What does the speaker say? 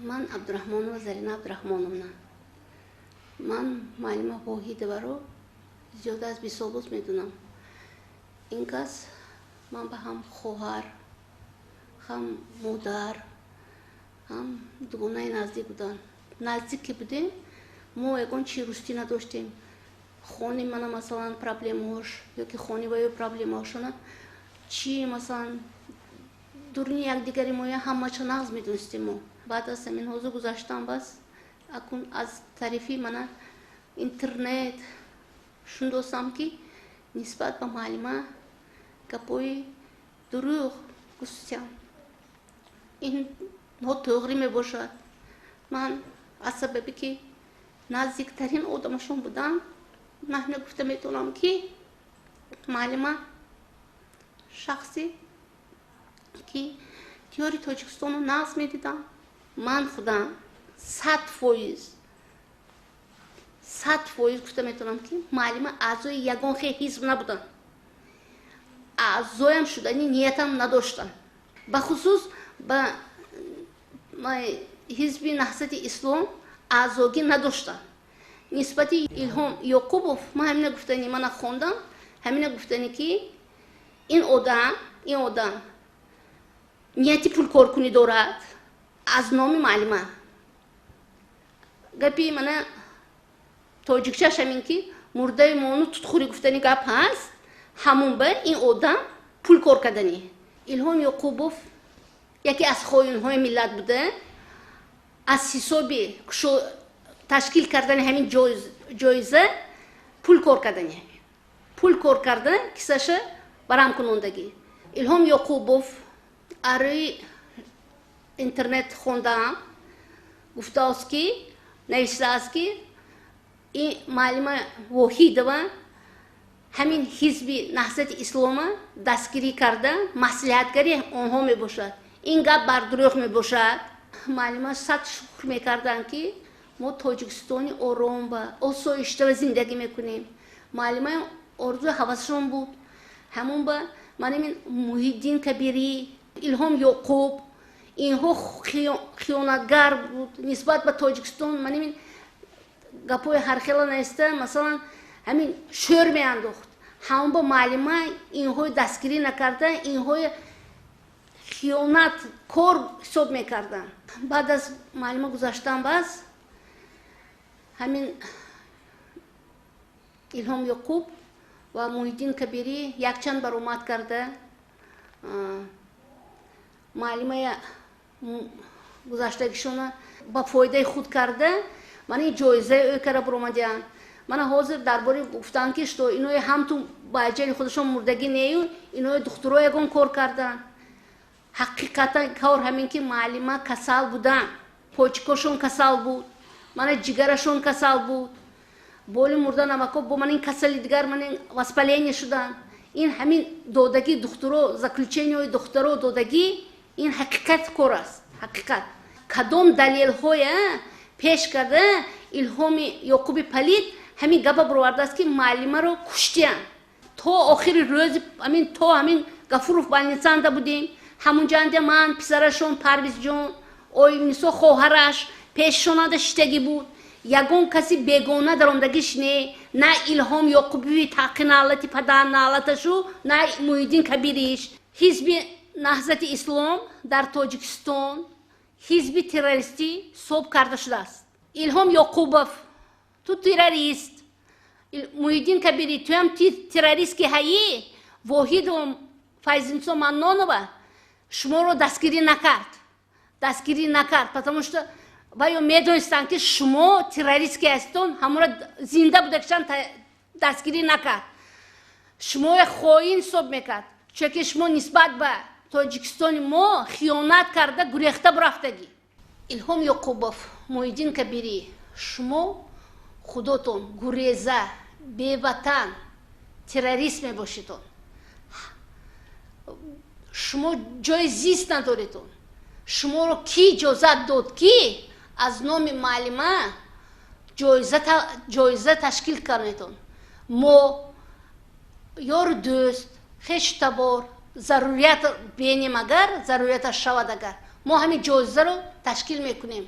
Ман Абдураҳмонова Зарина Абдураҳмоновна. Ман муаллима Воҳидоваро зиёда аз 20 сол боз медонам. Ин кас ман ба ҳам хоҳар, ҳам модар, ҳам дугонаи наздик буданд. Наздик ки будем, мо ягон чи рӯстӣ надоштем. Хони мана, масалан, проблемаҳош ёки хони ва ё проблемаҳошона чи, масалан, дуруни якдигари моя ҳамача нағз медонистем мо. Баъд аз ҳамин ҳозир гузаштан бас, акун аз тарифи мана интернет шундосам, ки нисбат ба муаллима гапҳои дурӯғ гуфтям. Ин нотуғрӣ мебошад. Ман аз сабабе ки наздиктарин одамашон будам, ман гуфта метавонам, ки муаллима шахсе ки диёри Тоҷикистоно нағз медидам. Ман худам 100%, 100% гуфта метавонам, ки муаллима аъзои ягон хел ҳизб набуданд, аъзоям шудани ниятам надоштанд, бахусус ба Ҳизби Наҳзати Ислом аъзогӣ надоштанд. Нисбати Илҳом Ёқубов ман ҳамина гуфтани, мана хондам, ҳамина гуфтани, ки ин одам нияти пулкоркунӣ дорад аз номи муаллима. Гапи мана тоҷикчаш ҳамин ки мурдаи мону тутхӯрӣ гуфтани гап ҳаст. Ҳамун ба ин одам пул кор кардани. Илҳом Ёқубов яке аз хоинҳои миллат буда, аз ҳисоби ташкил кардани ҳамин ҷоиза пул кор кардани, пул кор карда, кисаша барам кунондагӣ. Илҳом Ёқубов арӯи интернет хондаам, гуфтааст ки, навиштааст, ки ин муаллима Воҳидова ҳамин Ҳизби Наҳзати Ислома дастгирӣ карда, маслиҳатгари онҳо мебошад. Ин гап бар дурӯғ мебошад. Муаллима сад шукр мекарданд, ки мо Тоҷикистони ором ва осоишта зиндагӣ мекунем. Муаллимаи орзуи ҳавасшон буд. Ҳамон ба манамин Муҳиддин Кабирӣ, Илҳом Ёқуб, инҳо хиёнатгар буд нисбат ба Тоҷикистон. Манамин гапҳои ҳархела наиста, масалан, ҳамин шӯр меандохт. Ҳамон ба муаллима инҳои дастгирӣ накарда, инҳои хиёнат кор ҳисоб мекарданд. Баъд аз муаллима гузаштан бас, ҳамин Илҳом Ёқуб ва Муҳиддин Кабирӣ якчанд баромад карда, муаллимая гузаштагишона ба фоидаи худ карда, мана ин ҷоизаи ӯ кара баромадиянд. Мана ҳозир дар бораи гуфтанд, ки что иное ҳамту ба аҷали худашон мурдагӣ нею, иное духтуро ягон кор карданд. Ҳақиқатан кор ҳамин ки муаллима касал буданд, почкошон касал буд, мана ҷигарашон касал буд, боли мурда намако бо мана ин касали дигар, мана ин воспаление шуданд. Ин ҳамин додагӣ духтуро, заключениҳои духтуро додагӣ, ин ҳақиқат кор аст. Ҳақиқат кадом далелҳоя пеш карда Илҳоми Ёқуби палид ҳамин гапа баровардааст, ки муаллимаро куштиянд? То охири рӯзи ҳамин, то ҳамин Гафуров больницанда будем. Ҳамунҷанда ман, писарашон Парвизҷон, Оимнисо хоҳараш пешшонада шиштагӣ буд. Ягон каси бегона даромадагиш не, на Илҳом Ёқубиви тақи налати падар налаташу, на Муҳиддин Кабириш. Ҳизби Наҳзати Ислом дар Тоҷикистон ҳизби террористӣ ҳисоб карда шудааст. Илҳом Ёқубов, ту террорист. Муҳиддин Кабирӣ, туям террорист, ки ҳаи Воҳидова Файзинсо Маннонова шуморо дастгирӣ накард, дастгирӣ накард, потому что ваё медонистанд, ки шумо террорист ки ҳастон. Ҳамонро зинда будакшан дастгирӣ накард, шуморо хоин ҳисоб мекард, чунки шумо нисбат ба Тоҷикистони мо хиёнат карда, гурехта бурафтагӣ. Илҳом Ёқубов, Муҳиддин Кабирӣ, шумо худотон гуреза, беватан, террорист мебошедон. Шумо ҷои зист надоредон. Шуморо кӣ иҷозат дод, ки аз номи муаллима ҷоиза ташкил кардетон? Мо ёру дӯст, хешу табор, зарурият бенем, агар зарурияташ шавад, агар Мо ҳамин ҷоизаро ташкил мекунем.